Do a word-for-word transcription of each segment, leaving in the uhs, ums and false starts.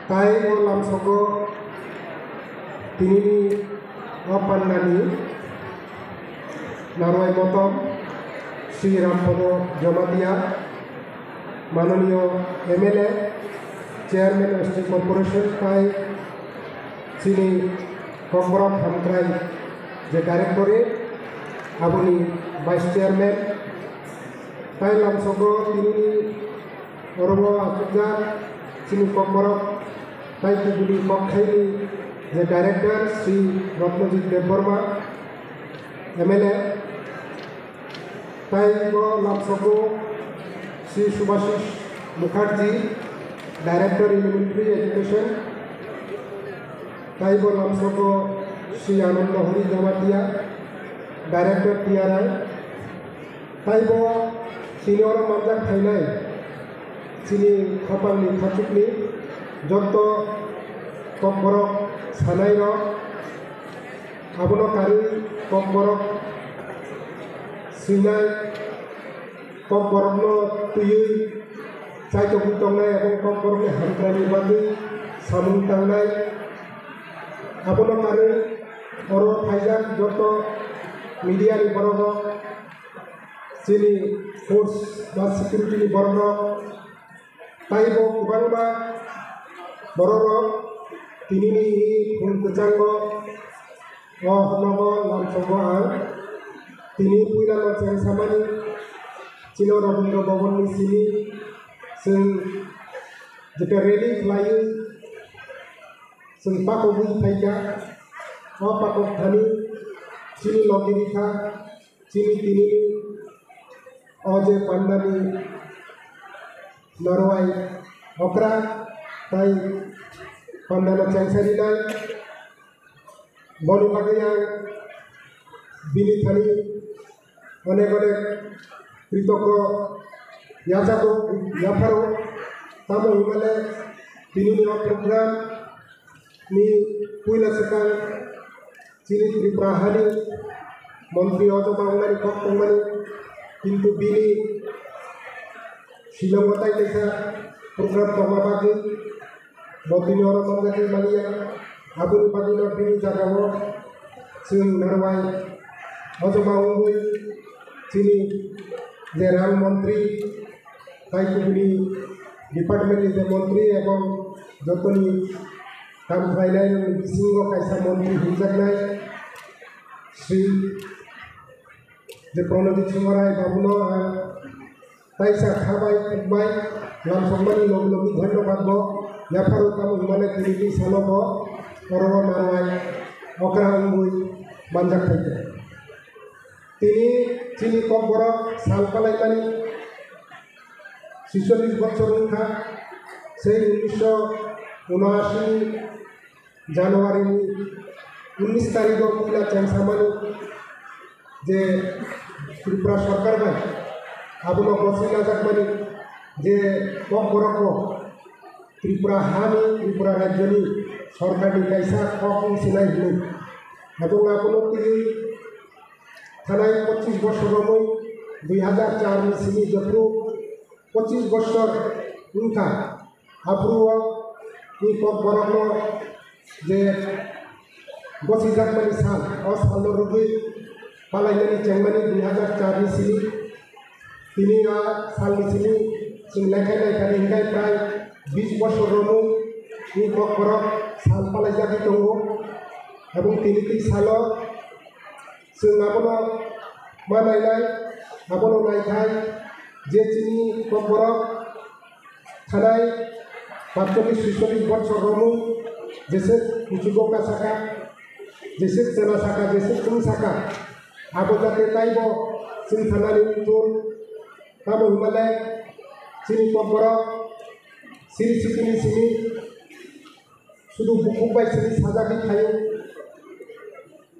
Tai o lamsogo tinini o pandani narwai motom Sri Rampodo Jamatia, mananiyo M L A, Chairman S T Corporation, tai chini Kokborok Hamkrai je Directorate, aboni Vice Chairman, tai lamsogo tinini oro o achukjak chini Kokborok tai kubuni kokthaini je Director Sri Ratnajit Debbarma, M L A, tai bo lamsogo Sri Subhashish Mukherjee, Director Elementary Education, tai bo lamsogo Sri Ananda Hari Jamatia, Director T R I, tai bo chini oro manjak phainai chini khapangni khachukni jotto Kokborok sanairok, abono karwi Kokborok swinai, Kokborokno twiwi chaitokwi tongnai, abo Kokborokni hamkraini bagwi samung tangnai. Abono karwi oro phaijak joto media ni borok rok, chini force ba security ni borok rok, tai bo kwbangma borok rok tinini phung kwchango o nogo lamsogo ang tini puila no chengsamani chini Rabindra Bhavan ni simi chwng jeta rally khlaiwi chwng pakogwi phaikha. O pakok thani chini logi rikha chini tinini o je pandani narwai okra tai pandano chengsa rinai. Boni bagwi ang bini thani onek onek kritoggo yachago, yapharo. Tamo hwnmale tinini o program ni puila swkang chini Tripura hani montri o joma wngnani kok tongmani, kintu bini Shillongo tai kaisa program tongma bagwi bo tini oro manjagwi maliya. Aboni bagwino bini jagao chwng narwai o joma wngwi chini je rang montri tai kubuni department ni je montri ebong jotoni kam khlainai rokni bisingo kaisa montri hwnjaknai Sri je Pranajit Singh Rai babuno ang kaisa kha bai kuk bai lamsokmani logi logi dhonnobad bo yapharo tamo hwnmale tini twi salo bo oro o narwai okra wngwi manjak phaikha. Tini chini Kokborok sal palaimani suicholish bochor wngkha, sei unnisho unashi ni January ni unnish tarikh o puila chengsamani je Tripura sorkar bai abono boswi najakmani je Kokborok bo Tripura hani, Tripura rajyoni sorkarni kaisa kok wng sinai hwnwi. Ebong abono twiwi thanai pochis bosor romwi dui hazar char ni simi jephru pochis bosor wngkha, aphuru o ni Kokborokno je gosijakmani sal, o salno rwgwi palainani chengmani dui hazar char ni simi. Tini a salni simi chwng naikha naikha ni hwnkhe prai bis bosor romwi ni Kokborok sal palaijagwi tongo. Ebong tini twi salo chwng abono ma nainai, abono naikhai je chini Kokborok thanai patcholish suicholish bosor romwi jeswk kuchugo kasaka, jeswk chwla saka, jeswk chwng saka, abo jate taibo chwng thanani wngthun. Tamo hwnmale chini Kokborok siri sikini simi sudu bukhuk bai simi sajagwi phaio.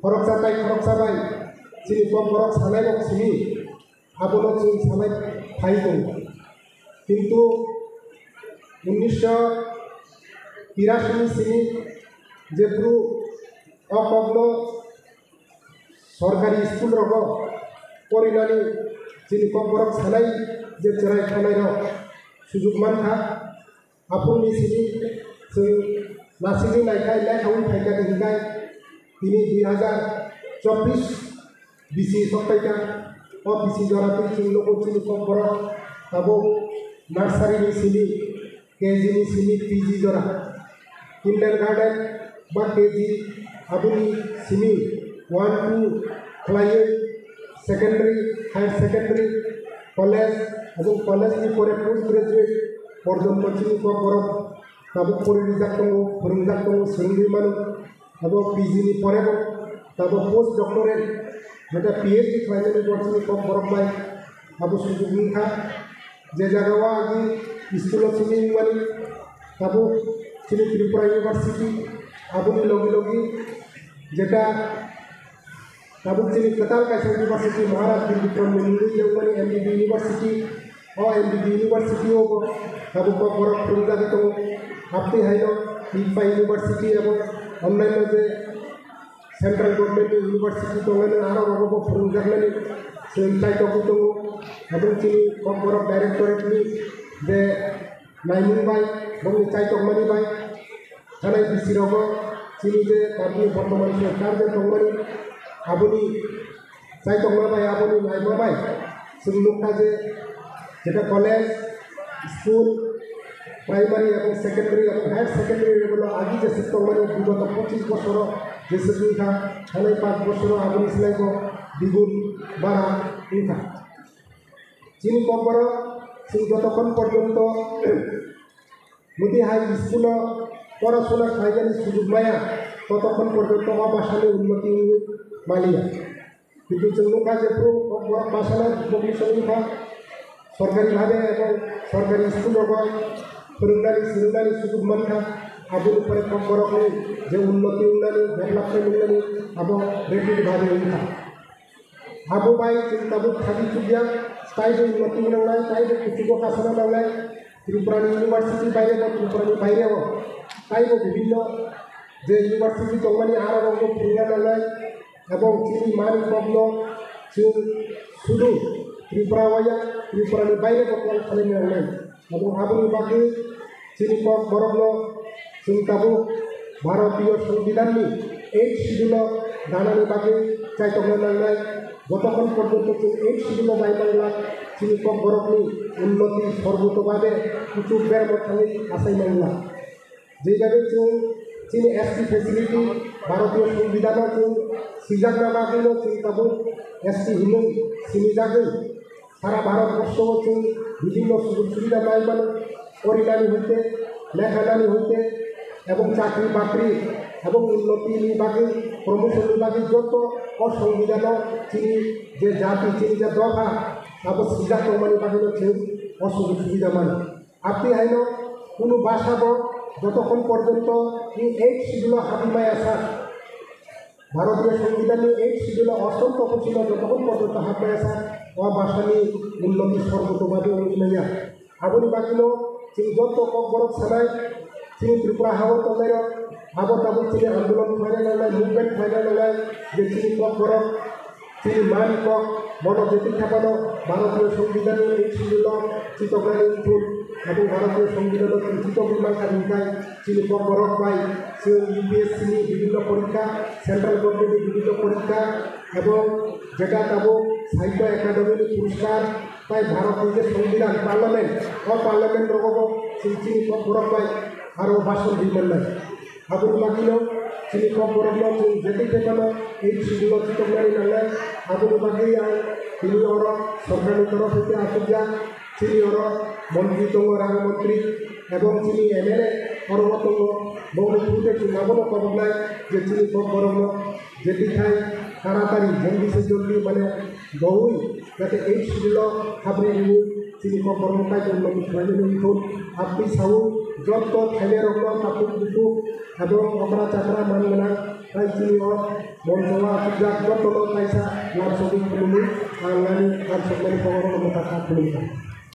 Khoroksa tai khoroksa bai chini Kokborok sanai rok simi abono chwng sanai phai tongo. Kintu unnisho tirashi ni simi jephru o kokno sorkari school rogo porinani chini Kokborok sanai je chwrai thangnairok sujuk mankha. Aphuruni simi chwng nasigwi naikha, lekhawi phaikha hinkhai tini dui hazar chobbish bisi sokphaikha. O bisi jora twi chwng nugo chini kokborok tabuk nursery ni simi, K G ni simi, P G jora, kindergarten ba K G, aboni simi one two khlaiwi secondary, higher secondary, college, ebong college ni pore post graduate porjonto chini kokborok tabuk pori rijak tongo, phwrwngjak tongo, swrwngwi mano. Abo P G ni pore bo tabuk post doctorate, jeta P H D khlainani bo chini kokborok bai abo sujug wngkha. Je jaga o agi school o simi wngmani tabuk chini Tripura University, aboni logi logi jeta tabuk chini kwtal kaisa university, Maharaj Bir Bikram ni mungwi wngmani M B B University. O M B B University o bo tabuk kokborok phwrwngjagwi tongo. Abtwi haino Tripura University abo onnaino je central government ni university tongnai aro rogo bo phwrwngjaknani chwng chaitokgwi tongo. Abo chini kokborok directorate ni je naimung bai, bongni chaitokmani bai, thanai bisi rogo chini je tabukni bortoman sorkar je tongmani, aboni chaitokma bai, aboni naima bai chwng nukha je jeta college, school, primary ebong secondary ebong higher secondary level o agi jeswk tongmani bigoto pochis bosoro jeswk wngkha, thanai panch bosoro aboni slai bo digun bara wngkha. Chini kokborok chwng jotokhon porjonto muti hai school o porasona khlainani sujug maya, totokhon porjonto o bwsani unnoti wngwi maliya. Kintu chwng nukha je phuru kokborok bwsano bokni songwi kha, sorkari bhabe ebong sorkari school rogo phwrwngnani, swrwngnani sujug mankha, aboni pore kokborokni je unnoti wngnani, development wngnani, abo rapid bhabe wngkha. Abo bai chwng tabuk thagi chukya, taibo unnoti wngnai, taibo kuchugo kasana nangnai, Tripura ni university baire bo, Tripura ni baire o, taibo bibhinno je university tongmani aro bo phwrwngna nangnai, ebong chini mani kokno chwng sudu Tripura waya, Tripura ni baire bo plan khlaina nangnai. Abo aboni bagwi chini kokborokno chwng tabuk Bharatiyo Songbidanni eighth schedule-o danani bagwi chaitokna nangnai. Jotokhon porjonto chwng eighth schedule-o bai mangla, chini kokborokni unnoti sorboto babe kuchuk bermo thangwi achai mangla. Jeibabe chwng chini S T facility Bharatiyo Songbidan-o chwng swijakna bagwino chwng tabuk S T hinwi sinijagwi sara Bharat borso o chwng bibhinno sujog subida nai mano, porinani hoite, lekhanani hoite, ebong chakri bakri, ebong unnoti ni bagwi, promotion ni bagwi joto o Songbidan-o chini je jati, chini je dopha, abo swijak tongmani bagwino chwng o sujog subida mano. Abtwi haino kunu bwsa bo jotokhon porjonto ni eighth schedule-o habwi maya sa, Bharatiyo Songbidanni eighth schedule-o ostom toposil-o jotokhon porjonto habwi maya sa, o bwsani unnoti sorboto babe wngwi manya. Aboni bagwino chwng joto kokborok sanai, chini Tripura ha-o tongnairok, abo tabuk chini andolon khlaina nangnai, movement khlaina nangnai, je chini kokborok, chini mani kok, bono je twi thapano Bharatiyo Songbidanni eighth schedule-o chitoknani wngthun, abo Bharatiyo Songbidan-o chwng chitokwi mankha hinkhai chini kokborok bai chwng U P S C ni bibhinno porikha, central government ni bibhinno porikha, ebong jeta tabuk Sahitya Academy ni puroskar, tai Bharat ni je Songbidan, Parliament, o Parliament rogo bo chwng chini kokborok bai aro bhasan rwi mannai. Aboni bagwino chini kokborokno chwng je twi phano eighth schedule-o chitoknani nangnai. Aboni bagwi ang tini oro sorkarni torof hoite achukjak, chini oro montri tongo, rang montri, ebong chini M L A oro tongo, bongni through-te chwng abono koboknai je chini kokborokno je twi thai taratari, joldi se joldi, mane, doui, jate eighth schedule-o habri riui chini kokborokno kaitor mani khlainani wngthun. Abtwi saui joto thainairokno takhuk bukhuk abo okra chakra man gwnang tai chini o monjo-o achukjak jotono kaisa lansogwi khulumwi ang ani lansokmani kokrokno mwthakha, khulumkha.